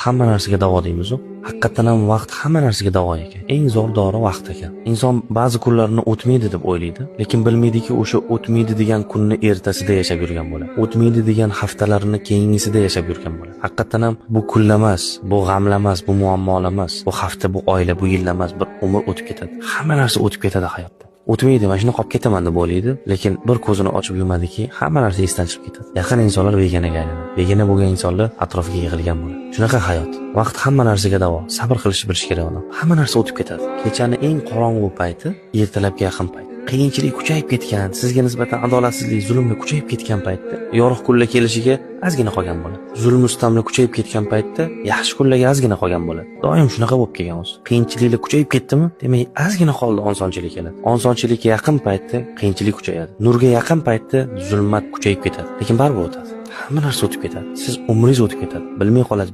Hamma narsaga davo deymiz-u. Haqiqatan ham vaqt hamma narsaga davo ekan. Eng zo'r dori vaqt ekan. Inson ba'zi kunlarni o'tmaydi deb o'ylaydi, lekin bilmaydiki, o'sha o'tmaydi degan kunni ertasida yashab yurgan bo'ladi. O'tmaydi degan haftalarini keyingisida yashab yurgan bo'ladi. Haqiqatan ham bu kunlamas, bu g'amlamas, bu muammolar emas, bu hafta, bu oylar, bu yillar emas, bir umr o'tib ketadi. Hamma narsa o'tib ketadi hayotda. O'tmaydi, mana shuni qolib ketaman deb o'ylaydi, lekin bir ko'zini ochib yumadiki, hamma narsa esdan chiqib ketadi. Yaqin insonlar begonaga aylanadi. Begona bo'lgan insonlar atrofiga yig'ilgan bo'ladi. Shunaqa hayot. Vaqt hamma narsaga davo. Sabr qilishni bilish kerak odam. Hamma narsa o'tib ketadi. Kechani eng qorong'u payti ertalabga yaqin payt. Qiyinchilik kuchayib ketgan, sizga nisbatan adolatsizlik, zulmlar kuchayib ketgan paytda yorug' kunlar kelishiga ozgina qolgan bo'ladi. Zulm ustamlar kuchayib ketgan paytda yaxshi kunlarga ozgina qolgan bo'ladi. Doim shunaqa bo'lib kelgan o'zi. Qiyinchiliklar kuchayib ketdimi, demak ozgina qoldi, osonchilik keladi. Osonchilikka yaqin paytda qiyinchilik kuchayadi. Nurga yaqin paytda zulmat kuchayib ketadi. Lekin baribir o'tadi. Hamma narsa o'tib ketadi. Siz umringiz o'tib ketadi. Bilmay qolasiz.